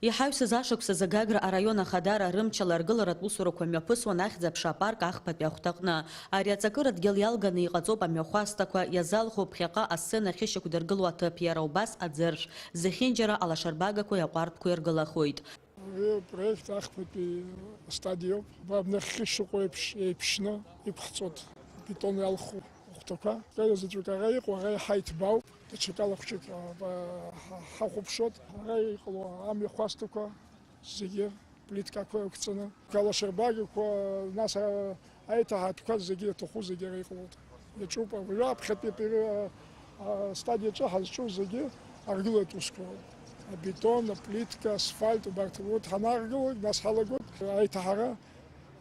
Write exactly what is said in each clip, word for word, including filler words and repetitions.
Иҳаҩсыз ашықәсазы Гагра араион Ахадара рымчала аргыларатә усурақәа мҩаԥысуан Ахьӡ-аԥша апарк ахԥатәи ахәҭаҟны. Ари аҵакыра дгьыл иалганы иҟаҵоуп амҩахәасҭақәа, иазалху ԥхьаҟа асцена ахьышьақәдыргыло аҭыԥ, иара убас аӡыршә, зехьынџьара алашарбагақәеи аҟәардәқәеи ргылахоит. Ари апроект ахԥатәи астадиоуп. Абра абнахьхьы шыҟоу еиԥш еиԥшьны иқәҳҵоит абетон иалху ахәҭақәа. Кыра заҵәык ара иҟоу, ара иаҳа иҭбаауп. Даҽакала хәҷык, а, ба-, ҳа-, ҳахәаԥшуеит. Ара иҟало амҩахәасҭақәа зегьы плиткақәа ықәҵаны. Алашарбагақәа, нас, а, аиҭаҳатәқәа зегьы иаҭаху зегьы ара иҟалоит. Иаҿуп, уажәы аԥхьатәи апери-, а, а, стадиаҿы ҳазҿу зегьы аргылатә усқәа роуп. Абетон, аплитка, асфальт, убарҭ урҭ ҳанааргылоит, нас ҳалагоит аиҭаҳара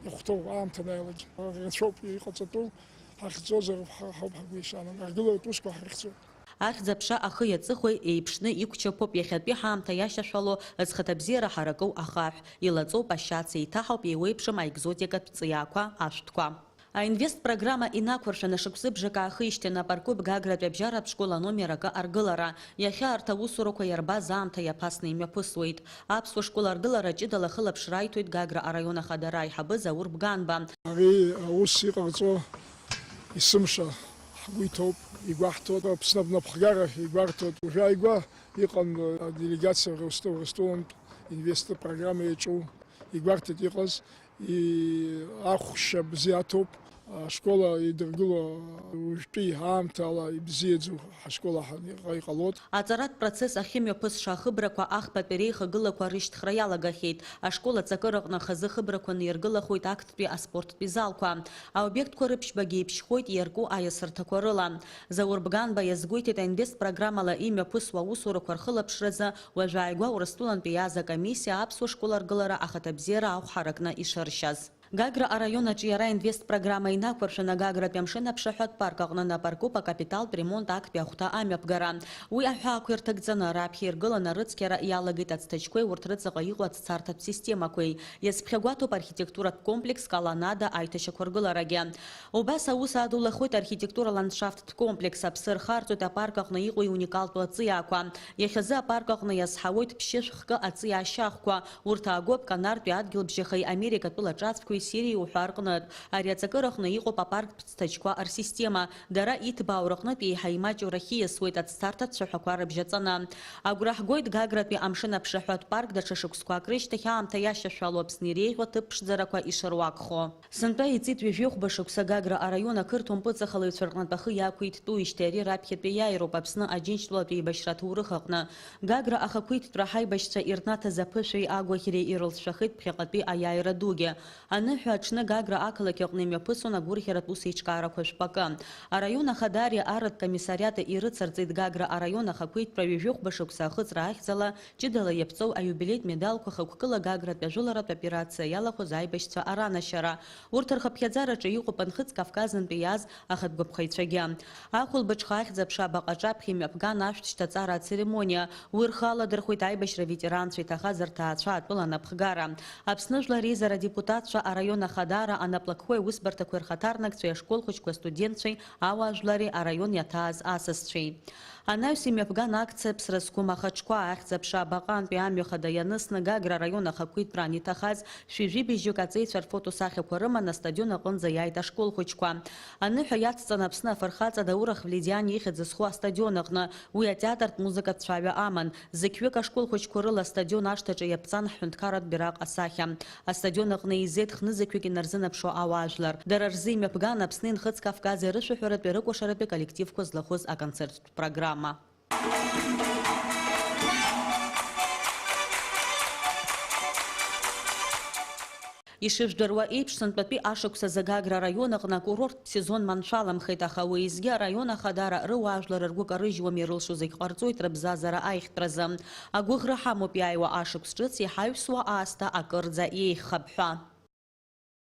иахәҭоу аамҭа анааилак. Рацәоуп иҟаҵатәу, ҳахьӡозар ҳа-, ҳауп ҳгәы ишаанаго, аргыларатә усқәа ҳрыхьӡоит. Ахьӡ-аԥша ахи аҵыхәеи еиԥшны иқәчаԥоуп, иахьатәи ҳаамҭа иашьашәало зхаҭабзиара ҳаракыу ахаҳә, илаҵоуп ашьац, еиҭаҳауп еиуеиԥшым аекзотикатә ҵиаақәа, ашәҭқәа. Аинвест программа инақәыршәаны шықәсыбжак аахижьҭеи напаркуп Гагратәи абжьаратә школ аномер акы аргылара. Иахьа арҭ аусурақәа иарбаз аамҭа иаԥасны имҩаԥысуеит. Аԥсуа школ аргылара ҷыдала ахылаԥшра аиҭоит Гагра араион ахадара аиҳабы Заур Бганба. Ари аус иҟарҵо есымша ҳгәы иҭоуп, игәаҳҭоит, Аԥсны абнапхгара игәарҭоит. Уажәы ааигәа иҟан аделегациа Ростов, Ростовынтә инвестор программа иаҿу игәарҭеит иҟаз, и-, ахәшьа бзиа аҭоуп. Ашкола идыргыло уажәтәи аамҭала ибзиаӡоу ҳашкол аҳ-, иҟа-, иҟалоит. Аҵаратә процесс ахьымҩаԥысша ахыбрақәа ахԥатәи реихагылақәа рышьҭхра иалагахьеит. Ашкол аҵакыраҟны хазы хыбрақәа ниргылахоит актәи аспорттәи залқәа. Аобиектқәа рыԥшьбагьы иԥшьхоит иарку аиасырҭақәа рыла. Заур Бганба иазгәеиҭеит, аинвест программала имҩаԥысуа аусурақәа рхылаԥшразы уажәааигәа Урыстәылантәи иааз акомиссиа аԥсуа школ аргылара ахаҭабзиара ахә ҳаракны ишыршьаз. Гагра араион аҿиара инвест программа инақәыршәаны Гагратәи амшын аԥшаҳәатә парк аҟны напаркуп акапиталтә ремонт актәи ахәҭа амҩаԥгара. Уи аҳәаақәа ирҭагӡаны, раԥхьа иргыланы арыцқьара иалагеит ацҭаџьқәеи урҭ рыҵаҟа иҟоу ацҭарҭатә системақәеи. Иазԥхьагәаҭоуп архитектуратә комплекс Колоннада аиҭашьақәыргыларагьы. Убас аус адулахоит архитектура-ландшафттә комплекс, аԥсы рхарҵоит апарк аҟны иҟоу иуникалтәу аҵиаақәа. Иахьазы апарк аҟны иазҳауеит ԥшьышә хкы аҵиаа шьахәқәа. Урҭ аагоуп Канартәи адгьылбжьахеи Америкатәыла ҿацәқәеи Сириеи уҳәа рҟнытә. Ари аҵакыраҟны иҟоуп апарктә цҭаџьқәа рсистема. Дара иҭбаау рҟнытә еиҳа имаҷу рахь ииасуеит ацҭарҭа цәаҳәақәа рыбжьаҵаны. Агәра ҳгоит Гагратәи амшын аԥшаҳәатә парк даҽа шықәсқәак рышьҭахь аамҭа иашьашәало Аԥсны иреиӷьу аҭыԥ ԥшӡарақәа ишыруакхо. Сынтәа иҵит ҩажәи хәба шықәса Гагра араион ақырҭуа мпыҵахалаҩцәа рҟнытә ахы иақәиҭтәуижьҭеи ари раԥхьатәи иааироуп Аԥсны Аџьынџьтәылатәи еибашьра аҭоурых аҟны. Гагра ахақәиҭтәра ҳаибашьцәа ирнаҭаз аԥышәеи агәаӷьреи ирылҵшәахеит ԥхьаҟатәи аиааира дугьы. Аныҳәа аҽны Гагра ақалақь аҟны имҩаԥысуан агәырӷьаратә усеиҿкаарақәа жәпакы. Араион ахадареи арратә комиссариати ирыцырҵеит Гагра араион ахақәиҭтәра ҩажәи хәба шықәса ахыҵра ахьӡала ҷыдала иаԥҵоу аиубилеитә медалқәа хықәкыла Гагратәи ажәыларатә операциа иалахәыз аибашьцәа аранашьара. Урҭ рхыԥхьаӡараҿы иҟоуп Нхыҵ Кавказынтәи иааз ахатә гәаԥхаҩцәагьы. Ахәылбыҽха ахьӡ-аԥша абаҟа аҿаԥхьа имҩаԥган ашәҭ шьҭаҵара ацеремониа. Уи рхы аладырхәит аибашьра аветеранцәа иҭахаз рҭаацәа атәыла анапхгара. Аԥсны Жәлар Реизара адепутатцәа, араион ахадара, анаплакқәеи аусбарҭақәеи рхаҭарнакцәеи, ашкол хәыҷқәа астудентцәеи, ауаажәлари араион иаҭааз асасцәеи. Анаҩс имҩаԥган акциа Ԥсра зқәым ахаҿқәа, ахьӡ-аԥша абаҟантәи амҩа хада ианысны, Гагра араион ахақәиҭтәра аниҭахаз, шәи жәибжьык аҵеицәа рфотосахьақәа рыманы астадион аҟынӡа иааит ашкол хәыҷқәа. Аныҳәа иацҵан Аԥсны афырхаҵа Даур Ахвледиан ихьӡ зху астадион аҟны, уи атеатртә музыкатә цәаҩа аман. Зықьҩык ашкол хәыҷқәа рыла астадион ашҭаҿы иаԥҵан ҳҳәынҭқарратә бираҟ асахьа. Астадион аҟны еизеит хнызқьҩык инарзынаԥшуа ауаажәлар. Дара рзы имҩаԥган Аԥсни Нхыҵ Кавкази рышәаҳәаратәи рыкәашаратәи коллективқәа злахәыз аконцерттә программа. Ишыжәдыруа еиԥш, сынтәатәи ашықәс азы Гагра араион аҟны акурорттә сезон маншәаламхеит, аха уеизгьы араион ахадара рыуаажәлар ргәы карыжьуам, ирылшо зегь ҟарҵоит рыбзазара аихтразы. Агәыӷра ҳамоуп иааиуа ашықәс ҿыц иҳаҩсуа аасҭа акырӡа еиӷьхап ҳәа.